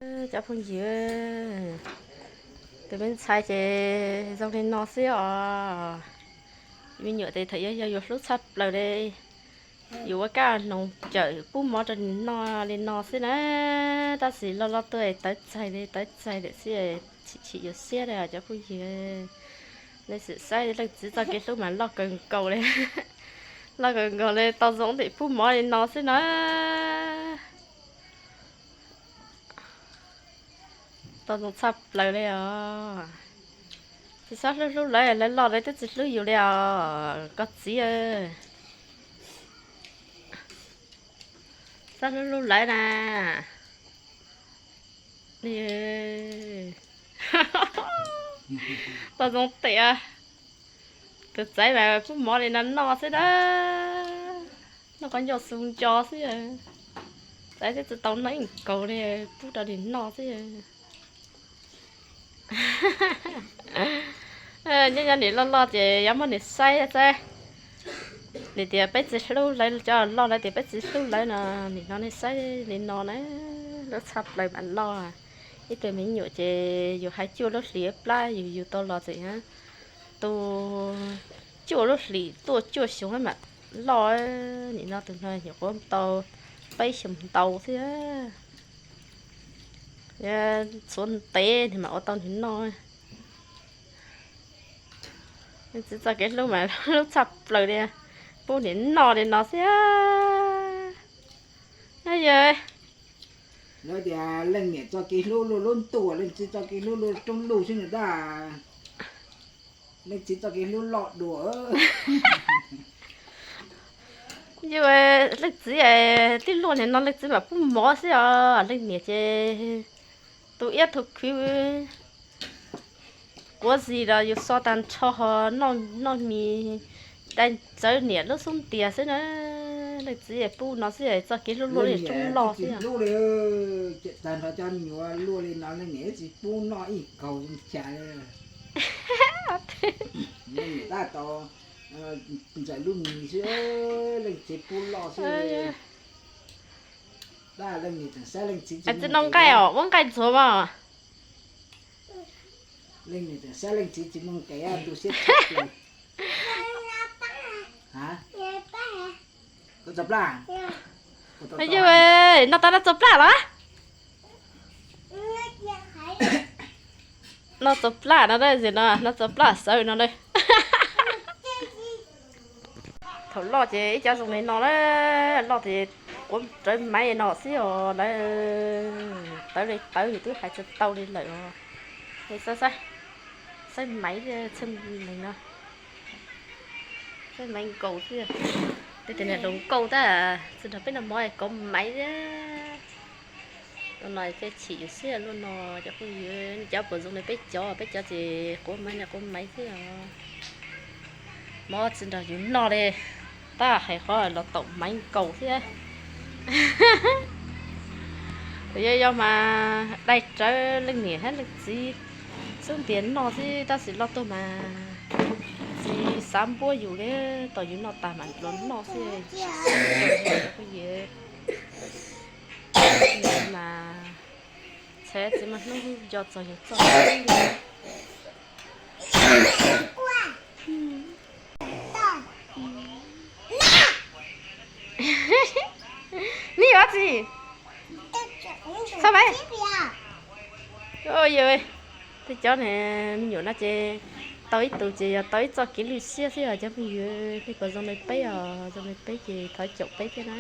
Cov phooj ywg, tus me ntxhais ces zoo li no xwb os. Me nyuam ces thaum yog yog yus hlub tshaj plaws li, yus ua kab noog cawm pub mov rau nws noj li no xwb na. Tab sis loj loj tuaj tawv txaig li tawv txaig lawm xwb, chim chim yuav siab li cov phooj ywg. Nej sim saib leej txiv txoj kev hlub mas loj kawg nkaus li. Loj kawg nkaus li, tau zoo ntim pub mov li no xwb na. Tau zoo tshaj plaws li os. Tsis txhob hlub hlub lawv, lawv loj lawv twb tsis hlub yus li os koj txiv. Txhob hlub hlub lawv na. Tau zoo tias tus txaiv mas pub mov li no noj xwb na. Noj qhov ncauj xu nco xwb. Txaiv twb tsis tau noj ib kaus li, pub rau nws noj xwb. Nyob nyob nim loj loj ces yuav muab nws saib xwb. Nim tias peb tsis hlub lawv, cov loj lawv tias peb tsis hlub lawv no, nim no nej saib li no na, lub tshaj plaws mam loj. Ib tug me nyuam ces yus hais cuaj lub hlis plab yus yus tau los tseem tu cuaj lub hlis tuaj cuaj xyoo mam loj. Nim no tus no nyuam qhuav tau peb xyoos ntau xwb. Txhuav ntev nws mam ua tau nws noj. Txiv txoj kev hlub mas hlub tshaj plaws li, pub nws noj li no xwb. Yog tias leej niam txoj kev hlub luaj lub ntuj, leej txiv txoj kev hlub luaj rooj luj xwb nws tab, leej txiv txoj kev hlub loj dua. Yog leej txiv tij luaj nim no leej txiv mam pub mov xwb os, leej niam ces tu iab tu khwv, quav zis los yus so tag nrho ho noj mis dai txawv niam lub xub ntiag xwb na. Leej txiv pub no xwb txoj kev hlub luaj li rooj loj xwb. Tag nrho cov me nyuam luaj li no leej niam tsis pub noj ib kaus cas li. Leej niam tab tom ntxawm lub mis xwb, leej txiv pub loj xwb. Tab leej niam tseem saib leej txiv tsis, txiv noj nqaij os, ua nqaij ntxuav mas. Leej niam tseem saib leej txiv tsis muaj nqis tu siab tshaj plaws. Koj txog plab? Yog, noj tas noj txog plab los? Noj txog plab no, no txog plab xawv no na. Thaum loj ces ib cov zoo li no na, loj ces quav rawv maiv no xwb os, lawv tawv li tawv yus twb hais tsis tau li lawm os. Saib, saib maiv, txhaj maiv no, saib maiv nkaus xwb. Tej tias niag hluas nkauj tab tsis nrog peb noj mov kov maiv thiab. Ua no thiaj chim yus xwb luaj no. Cov phooj ywg, nej cov puas zoo li peb cov, peb cov ces quav maiv niag quav maiv xwb os. Mov tsis nrog yus noj li, tab hais qhov los taum maiv nkaus thiab. Yog yog mas dai rawv leej niam thiab leej txiv xub ntiag noj xwb, tab sis loj tuaj mas tsis xav npuab yus li, tos yus noj tas mam los noj xwb. Phooj ywg, mas txhais txiv mas hnub nco txog yus txoj. Neb yuav tsi? Txhob maiv. Yog, tej cov me nyuam no ces tau ib tug ces yog tau ib txoj kev lwj siab xwb os cov phooj ywg. Nej puas zoo li peb os? Zoo li peb ces thov caum peb thiab na.